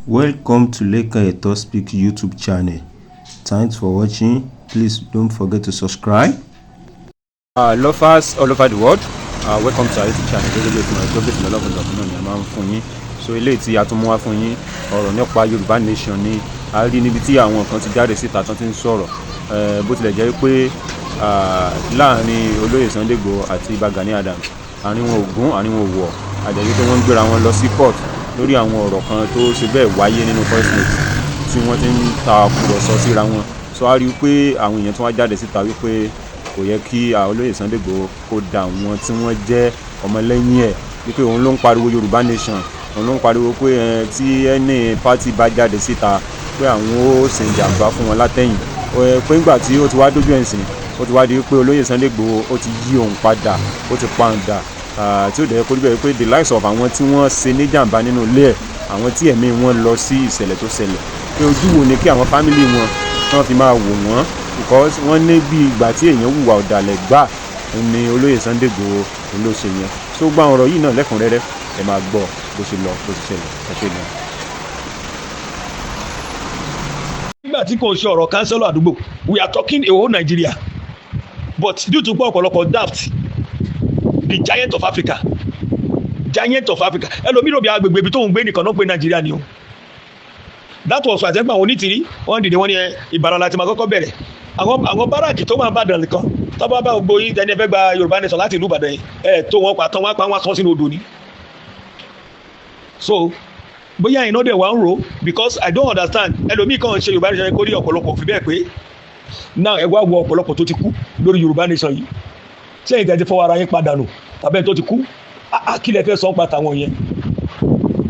Welcome to Lekan Eto Speak YouTube channel. Thanks for watching. Please don't forget to subscribe. Lovers all over the world, welcome to our YouTube channel. Gẹ́gẹ́ bí ètò ìgbọ́ bẹ́ẹ̀ lọ́lọ́kọ̀ọ́lọ́kọ̀ náà ni a máa ń fún yín. So eléyìí tí a tún mú wá fún yín, ọ̀rọ̀ nípa Yorùbá Nation ni. A rí níbi tí àwọn kan ti jáde síta tán ti ń sọ̀rọ̀. Bó tilẹ̀ jẹ́ pé láàrin olóyè Sunday Igboho àti Ìbà Gani Adams, àárín wọn ò gún, àárín wọn ò wọ̀. Àjẹ́bí pé wọ́n ń gbéra wọn lọ sí court lórí àwọn ọ̀rọ̀ kan tó ṣe bẹ́ẹ̀ wáyé nínú voice note tí wọ́n ti ń ta àkùrọ̀sọ síra wọn. So a rí i pé àwọn èèyàn tí wọ́n jáde síta wípé kò yẹ kí olóyè Sunday Igboho kó da àwọn tí wọ́n jẹ́ ọmọlẹ́yìn ẹ̀, wípé òun ló ń pariwo Yorùbá Nation, òun ló ń pariwo pé ẹ tí ẹni party bá jáde síta pé àwọn ó ṣe ìjàmbá fún wọn látẹ̀yìn, pé nígbà tí ó ti wá dójú ẹ̀ sìn, ó ti wá di pé olóyè Sunday Igboho ó ti yí òun padà, ó ti pàǹdà, tí ó dẹ̀ kó rí bẹ́ẹ̀, pé the likes of àwọn tí wọ́n ṣe níjàmbá nínú ilé ẹ̀, àwọn tí ẹ̀mí wọn lọ sí ìṣẹ̀lẹ̀ tó ṣẹlẹ̀, pé ojú wo ni kí àwọn family wọn tí wọ́n fi máa wò wọ́n? Because wọ́n ní bí ìgbà tí èèyàn hùwà ọ̀dàlẹ̀ gbà ní olóyè Sunday Igboho ló ṣe yẹn. So gbọ́ àwọn ọ̀rọ̀ yìí náà lẹ́kùnrẹ́rẹ́, ẹ máa gbọ́ bó ṣe lọ, bó ṣe ṣẹlẹ̀. Ẹ ṣe gan. Nígbà tí kò ṣe ọ̀rọ̀ councillor àdúgbò, we are talking a whole Nigeria, but due to pé ọ̀pọ̀lọpọ̀ doubt the giant of Africa, giant of Africa, ẹlòmíràn bí agbègbè ibi tó ń gbé nìkan náà pé Nàìjíríà ni o. That was why àtẹ́gbà àwọn onítìrí wọ́n dìde, wọ́n ní Ìbàdàn láti máa kọ́kọ́ bẹ̀rẹ̀. Àwọn barrack tó máa ń bàdàn nìkan tó bá bá gbogbo yín tẹni ẹ fẹ́ gba Yorùbá Nation láti ìlú Ìbàdàn yìí, ẹ tó wọn pa tán, wọn pa wọn sọ sínú odò ni. So bóyá iná dẹ̀ wá ń ro, because I don't understand. Ẹlòmíì kan ṣe Yorùbá Nation kó rí ọ̀pọ̀lọpọ̀ fi bẹ́ẹ̀ pé now ẹ wá wo ọ̀pọ̀lọpọ̀ tó ti kú lórí Yorùbá Nation yìí. Sẹ́yìn tẹ́ ti fọwọ́ ara yín padà nù tàbí ẹni tó ti kú, kí lẹ fẹ́ sọ ń pa tàwọn yẹn?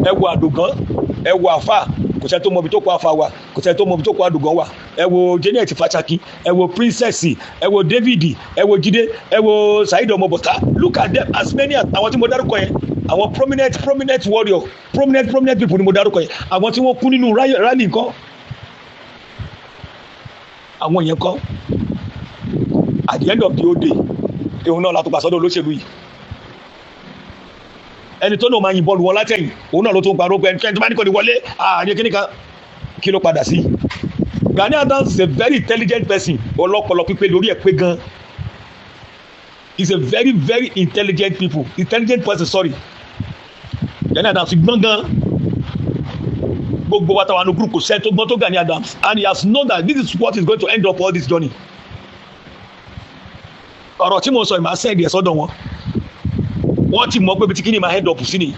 Ẹ wo àdògán, ẹ wo àfà, kò sẹ́ni tó mọ ibi tó kó àfà wà, kò sẹ́ni tó mọ ibi tó kó àdògán wà. Ẹ wo Janet Fáṣákí, ẹ wo Princess, ẹ wo David, ẹ wo Jídé, ẹ wo Saheed Ọmọbọ̀tá. Look at them, as many as àwọn tí mo dárúkọ yẹn, àwọn prominent prominent warrior, prominent prominent people ni mo dárúkọ yẹn. Àwọn tí wọ́n kú nínú rally nǹkan, àwọn yẹn kọ́? At the end of the day, òun náà la tó gbà sọ́dọ̀ olóṣèlú yìí. Ẹni tó náà máa yìnbọn lù wọn látẹ̀yìn, òun náà ló tún parọ́ pé ẹni tó bá ní kò ní wọlé àní kíní kan. Kí ló padà sí? Gani Adams is a very intelligent person. Ọlọ́pọlọ pípé lórí ẹ̀ pé gan. He is a very very intelligent people, intelligent person, sorry. Gani Adams gbọ́n gan. Gbogbo wa táwọn group, kò sẹ́ni tó gbọ́n tó Gani Adams, and he has known that this is what is going to end up all this journey. Ọ̀rọ̀ tí mo sọ yìí, máa send ẹ̀ sọ́dọ̀ wọn. Wọ́n ti mọ̀ pé ibi tí kíni máa end up sí ni.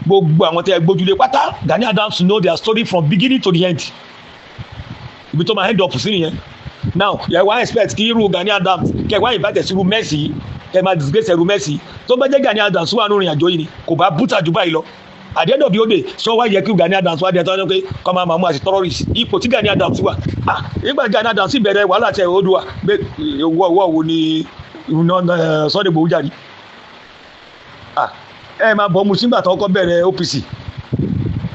Gbogbo àwọn tẹ́ ẹ gbójúlé pátá, Gani Adams know their story from beginning to the end. Ibi tó máa end up sí nìyẹn. Now yẹ wá expect kí irú Gani Adams kẹ wá invite sí irú mess yìí, kẹ máa disgrace irú mess tó bá jẹ́ Gani Adams wà nínú ìrìn àjò yìí ni kò bá búta jù báyìí lọ. At the end of the day, sọ wá yẹ kí Gani Adams wá di ẹ̀ tó ń pé kọ́ máa mú àti terrorist ipò tí Gani Adams wà? Ah, nígbà Gani Adams sì bẹ̀rẹ̀ wàhálà tẹ Oòduà, wọ́ wo ni Sunday Igboho jáde? Ah, ẹ máa bọ̀ mu sígbà tó kọ́ bẹ̀rẹ̀ OPC,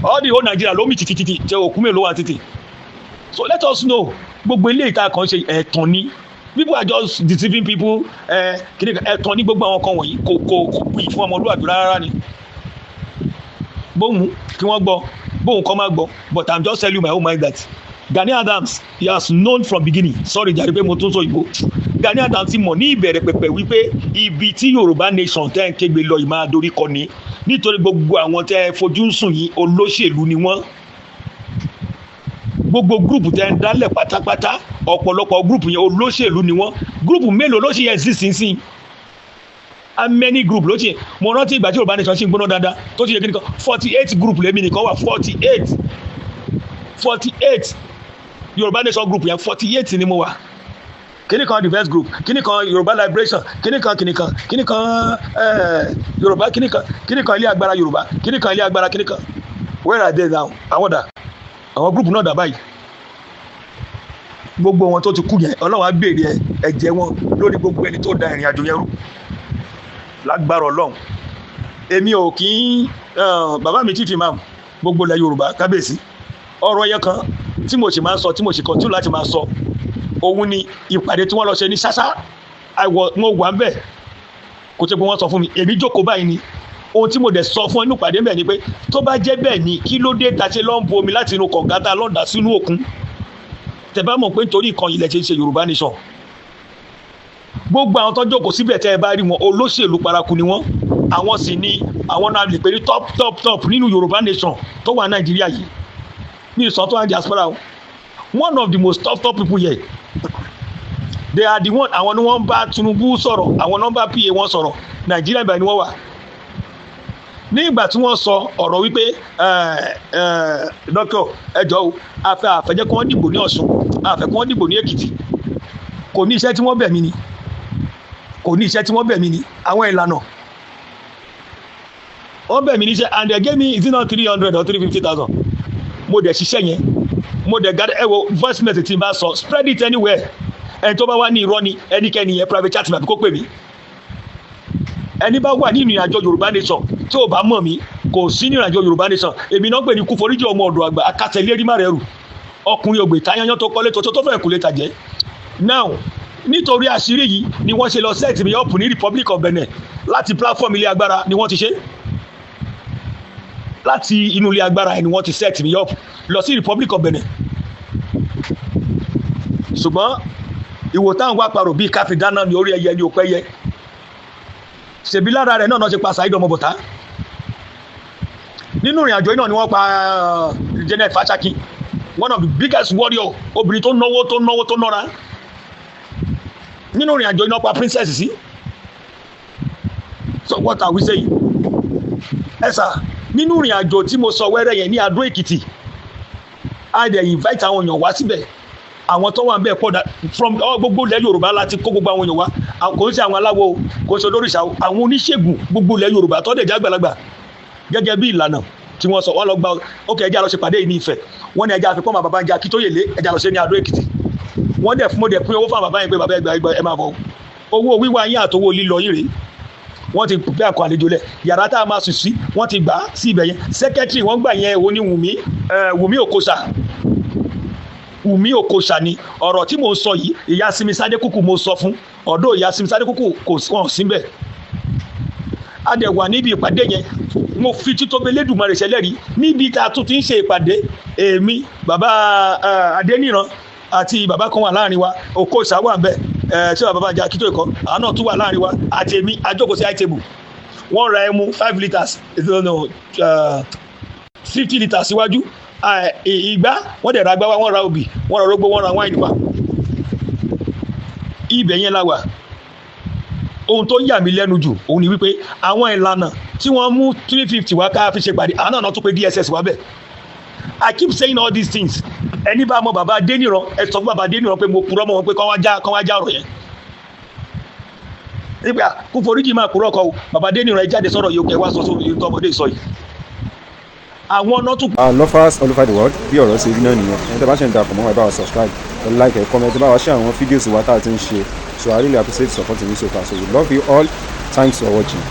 all the whole Nigeria ló mì tìtìtìtì tẹ òkú mélòó wà títì. So let us know, gbogbo ilé ìta kan ṣe ẹ̀tàn ni. People are just deceiving people. Ẹ kìnìún ẹ̀tàn ní gbogbo àwọn kan wọ̀nyí, kò pè fún ọmọlúwàbí rárá ni. Bóun kí wọ́n gbọ́, bóun kọ́ máa gbọ́, but I'm just telling you my own mind that Gani Adams, he has known from beginning. Sorry jàre pé mo tún sọ ìbò. Gani Adams ti mọ̀ ní ìbẹ̀rẹ̀ pẹ̀pẹ̀ wípé ibi tí Yorùbá Nation tẹ́ ń kégbe lọ yìí máa dorí kọ ni, nítorí gbogbo àwọn tẹ́ ẹ fojú ń sùn yìí, olóṣèlú ni wọ́n. Gbogbo group tẹ́ ń dálẹ̀ pátápátá, ọ̀pọ̀lọpọ̀ group yẹn, olóṣèlú ni wọ́n. Group mélòó ló ṣe yẹ sísinsìn? How many group ló ṣe? Mo rántí ìgbà tí Yorùbá Nation ṣì ń gbóná dáadáa tó ti yẹ kí nìkan, 48 group lèmi nìkan wà, 48, 48 Yorùbá Nation group yẹn, 48 ni mo wà. Kíní kan defence group, kíní kan Yorùbá liberation, kíní kan, kíní kan, kíní kan, Yorùbá kíní kan, kíní kan, ilé agbára Yorùbá, kíní kan, ilé agbára kíní kan. Where are they now? Àwọn dà? Àwọn group náà dà báyìí? Gbogbo wọn tó ti kú yẹn, Ọlọ́run á béèrè ẹ̀jẹ̀ wọn lórí gbogbo ẹni tó da ìrìn àjò yẹn rú lágbára Ọlọ́run. Èmi ò kí ń bàbá mi chief imam gbogbo ilẹ̀ Yorùbá, kábíyèsí, ọ̀rọ̀ yẹn kan tí mo sì máa ń sọ, tí mo sì continue láti máa sọ, òun ni ìpàdé tí wọ́n lọ ṣe ní ṣáṣá. Mo wà ń bẹ̀, kò tí pé wọ́n sọ fún mi, èmi jókòó báyìí ni. Ohun tí mo dẹ̀ sọ fún inú ìpàdé bẹ́ẹ̀ ni pé, tó bá jẹ́ bẹ́ẹ̀ ni, kí ló dé ta ṣe lọ́ ń bu omi láti inú kànga tá a lọ́ọ́ dà sínú òkun? Tẹ́ bá mọ̀ pé nítorí ìkan ilẹ̀ ṣe ń ṣe Yorùbá Nation, gbogbo àwọn tó jókòó síbẹ̀, tẹ́ ẹ bá rí wọn, olóṣèlú paraku ni wọ́n. Àwọn sì ni àwọn náà lè pè ní top, top, top nínú Yorùbá Nation tó wà Nàìjíríà yìí, ní ìsọ̀ tó wà ní diaspora o. One of the most top, top people here, they are the one. Àwọn ni wọ́n bá Tinubu sọ̀rọ̀, àwọn náà bá PA wọn sọ̀rọ̀. Nàìjíríà ibà ni wọ́n wà ní ìgbà tí wọ́n sọ ọ̀rọ̀ wípé, "Dókítà, ẹ jọ̀ọ́ o, àfẹ́ àfẹ́jẹ́ kí wọ́n dìbò ní Ọ̀ṣun, àfẹ́ kí wọ́n dìbò ní Èkìtì." Kò ní iṣẹ́ tí wọ́n bẹ̀ mí ni, kò ní iṣẹ́ tí wọ́n bẹ̀ mí ni. Àwọn ìlànà wọ́n bẹ̀ mí níṣẹ́, and they gave me, is it not 300 or 350,000? Mo dẹ̀ ṣiṣẹ́ yẹn, mo dẹ̀ gádẹ́. Ẹ wo voice message tí n bá sọ, spread it anywhere. Ẹni tó bá wà ní irọ́ ni, ẹnikẹ́ni yẹn, private chat mi àbí kó pè mí. Ẹni bá wà nínú ìrìnàjò Yorùbá Nation tí ò bá mọ̀ mí, kò sí ní ìrìnàjò Yorùbá Nation. Èmi náà pè ní Kúforíjì, ọmọ ọ̀dọ̀ àgbà, akásẹ̀lérí má rẹ̀ rù, ọkùnrin ògbè táyányán tó kọ́lé tó tó fẹ́ kú lè tàjẹ́. Now, nítorí àṣírí yìí ni wọ́n ṣe lọ set mi up ní Republic of Benin. Láti platform ilé agbára ni wọ́n ti ṣe, láti inú ilé agbára ni wọ́n ti set mi up lọ sí Republic of Benin. Ṣùgbọ́n ìwò táwọn wá parò bíi káfí dáná ní orí ẹyẹ ní òpẹ́ yẹ. Ṣèbí lára rẹ̀ náà ṣe pa Saheed Ọmọbọ̀tá. Nínú ìrìn àjò yìí náà ni wọ́n pa Janet Fashakin, one of the biggest warrior, obìnrin tó náwó, tó náwó, tó nọ́ra. Nínú ìrìn àjò yìí náà pa princess sí. So what are we saying? Ẹ sà, nínú ìrìn àjò tí mo sọ wẹ́rẹ́ yẹn ní Adó Èkìtì, a dẹ̀ invite àwọn èèyàn wá síbẹ̀. Àwọn tó wà ń bẹ̀ pọ̀ from gbogbo ilẹ̀ Yorùbá láti kó gbogbo àwọn èèyàn wá. Kò ń ṣe àwọn aláwo, kò ń ṣe olóríṣà, àwọn oníṣègùn gbogbo ilẹ̀ Yorùbá tó dẹ̀ jẹ́ àgbàlagbà, gẹ́gẹ́ bí ìlànà tí wọ́n sọ. Wọ́n lọ gba ókè, ẹjẹ́ àlọ́ ṣe pàdé yìí ní Ifẹ̀. Wọ́n ní ẹjẹ́ àfikún bàbá ń jẹ́ Akíntóyè lé, ẹjẹ́ àlọ́ ṣe ní Adó Èkìtì. Wọ́n dẹ̀ fún, mo dẹ̀ pín owó fún bàbá yẹn pé, "Bàbá, ẹgbàá ẹgbàá, ẹ máa bọ̀, owó wíwá yín àtowó lílọ yín rèé." Wọ́n ti pè àkọ́ àlejò lẹ̀, yàrá tá a máa sùn sí, wọ́n ti gbà á sí ibẹ̀ yẹn. Secretary wọ́n gbà yẹn, òun ni Wùmí, Wùmí Òkòṣà. Wùmí Òkòṣà ni ọ̀rọ̀ tí mò ń sọ yìí. Ìyá Simisade Kúkú, mo sọ fún ọ̀dọ́ ìyá Simisade Kúkú, kò wọ́n síbẹ̀. A dẹ̀ wà níbi ìpàdé yẹn. Mo fi títóbi Elédùmarè ṣẹlẹ́rìí, níbi tá a tún ti ń ṣe ìpàdé, èmi, bàbá Adéníran àti bàbá kan wà láàrin wa, Òkòṣà wà bẹ́ẹ̀ ẹ, ṣé bàbá bàjẹ́ akító ìkọ́, àwọn náà tún wà láàrin wa, àti èmi àjókòó sí high table. Wọ́n ra ẹmu 5 litres, no, 50 litres síwájú ìgbá. Wọ́n dẹ̀ ra gbá wa, wọ́n ra obì, wọ́n ra orógbó, wọ́n ra wáìnì wa. Ibẹ̀ yẹn la wà. Ohun tó yà mí lẹ́nu jù òun ni wípé àwọn ìlànà tí wọ́n mú 350 wá ká fi ṣe pàdé, àwọn náà tún pé DSS wá bẹ̀. I keep saying all these things. Ẹni bá mọ bàbá Adéníran, ẹ sọ fún bàbá Adéníran pé mo purọ́ mọ́ wọn, pé kọ́ wá já ọ̀rọ̀ yẹn nígbà kó foríjì máa purọ́ kọ́ o. Bàbá Adéníran, ẹ jáde sọ̀rọ̀ yìí ó, kẹ́ wá sọ sórí tọmọdé sọ yìí. Àwọn ọ̀nà tún. Lovers all over the world, bí ọ̀rọ̀ ṣe rí náà nìyẹn. Ẹni tó bá ṣe ń darapọ̀ mọ́ wa, ẹ bá wa subscribe, ẹ like, ẹ comment, ẹ bá wa share àwọn fídíòs wa tá a ti ń ṣe. So I really appreciate support in you so far. So we love you all. Thanks for watching.